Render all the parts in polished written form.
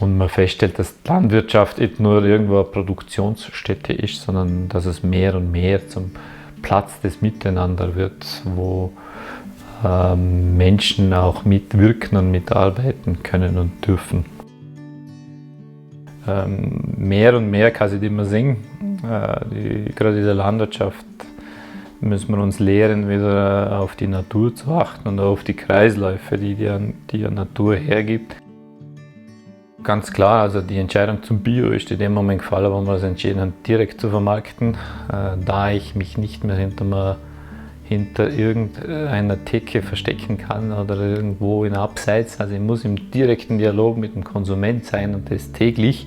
Und man feststellt, dass die Landwirtschaft nicht nur irgendwo eine Produktionsstätte ist, sondern dass es mehr und mehr zum Platz des Miteinander wird, wo Menschen auch mitwirken und mitarbeiten können und dürfen. Mehr und mehr kann sich immer sehen, gerade in der Landwirtschaft müssen wir uns lehren, wieder auf die Natur zu achten und auf die Kreisläufe, die die Natur hergibt. Ganz klar, also die Entscheidung zum Bio ist in dem Moment gefallen, wo wir uns entschieden haben, direkt zu vermarkten, da ich mich nicht mehr hinter irgendeiner Theke verstecken kann oder irgendwo in Abseits. Also ich muss im direkten Dialog mit dem Konsument sein und das täglich.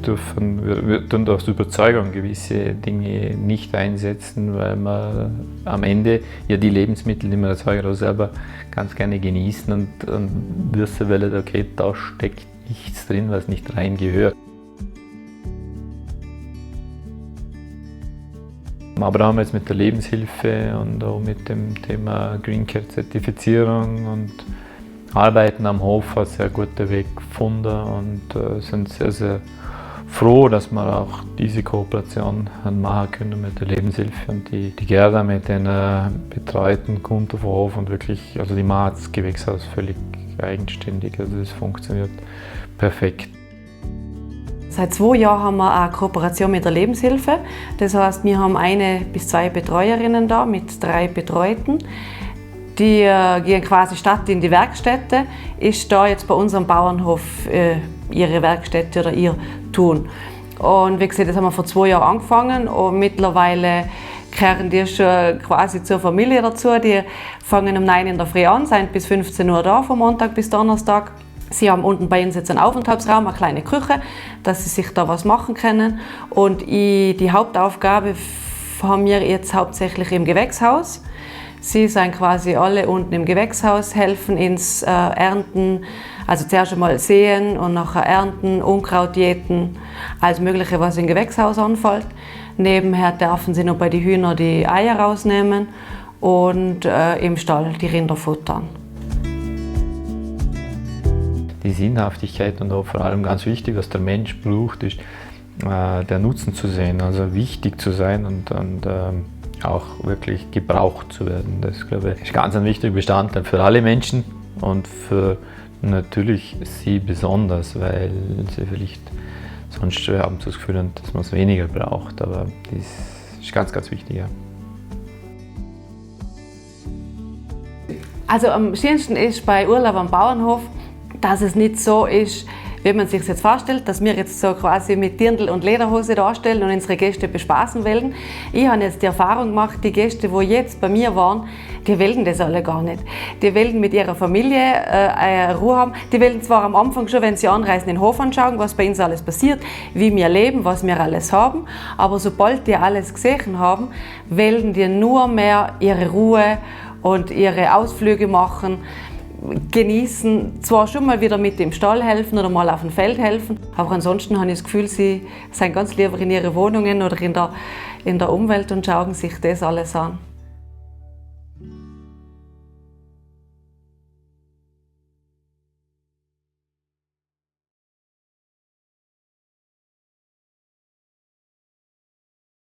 Wir tun aus Überzeugung gewisse Dinge nicht einsetzen, weil wir am Ende ja die Lebensmittel, die wir erzeugen, auch selber ganz gerne genießen und wissen wollen, okay, da steckt nichts drin, was nicht reingehört. Aber da haben wir jetzt mit der Lebenshilfe und auch mit dem Thema Green Care Zertifizierung und Arbeiten am Hof einen sehr guten Weg gefunden und sind sehr, sehr froh, dass wir auch diese Kooperation machen können mit der Lebenshilfe und die Gerda mit den Betreuten kommt auf den Hof und wirklich, also die macht das Gewächshaus völlig eigenständig, also das funktioniert perfekt. Seit 2 Jahren haben wir eine Kooperation mit der Lebenshilfe. Das heißt, wir haben 1 bis 2 Betreuerinnen da mit 3 Betreuten. Die gehen quasi statt in die Werkstätte, ist da jetzt bei unserem Bauernhof ihre Werkstätte oder ihr Tun. Und wie gesagt, das haben wir vor 2 Jahren angefangen und mittlerweile kehren die schon quasi zur Familie dazu. Die fangen um 9 in der Früh an, sind bis 15 Uhr da, von Montag bis Donnerstag. Sie haben unten bei uns jetzt einen Aufenthaltsraum, eine kleine Küche, dass sie sich da was machen können. Und die Hauptaufgabe haben wir jetzt hauptsächlich im Gewächshaus. Sie sind quasi alle unten im Gewächshaus, helfen ins Ernten, also zuerst einmal säen und nachher ernten, Unkraut jäten, alles Mögliche, was im Gewächshaus anfällt. Nebenher dürfen sie noch bei den Hühnern die Eier rausnehmen und im Stall die Rinder futtern. Die Sinnhaftigkeit und auch vor allem ganz wichtig, was der Mensch braucht, ist der Nutzen zu sehen, also wichtig zu sein und auch wirklich gebraucht zu werden. Das, glaube ich, ist ganz ein wichtiger Bestandteil für alle Menschen und für natürlich sie besonders, weil sie vielleicht sonst haben das Gefühl haben, dass man es weniger braucht, aber das ist ganz, ganz wichtig. Ja. Also am schönsten ist bei Urlaub am Bauernhof, dass es nicht so ist, wie man sich jetzt vorstellt, dass wir jetzt so quasi mit Dirndl und Lederhose darstellen und unsere Gäste bespaßen wollen. Ich habe jetzt die Erfahrung gemacht, die Gäste, die jetzt bei mir waren, die wollen das alle gar nicht. Die wollen mit ihrer Familie Ruhe haben. Die wollen zwar am Anfang schon, wenn sie anreisen, den Hof anschauen, was bei uns alles passiert, wie wir leben, was wir alles haben. Aber sobald die alles gesehen haben, wollen die nur mehr ihre Ruhe und ihre Ausflüge machen, genießen, zwar schon mal wieder mit im Stall helfen oder mal auf dem Feld helfen, aber ansonsten habe ich das Gefühl, sie sind ganz lieber in ihren Wohnungen oder in der Umwelt und schauen sich das alles an.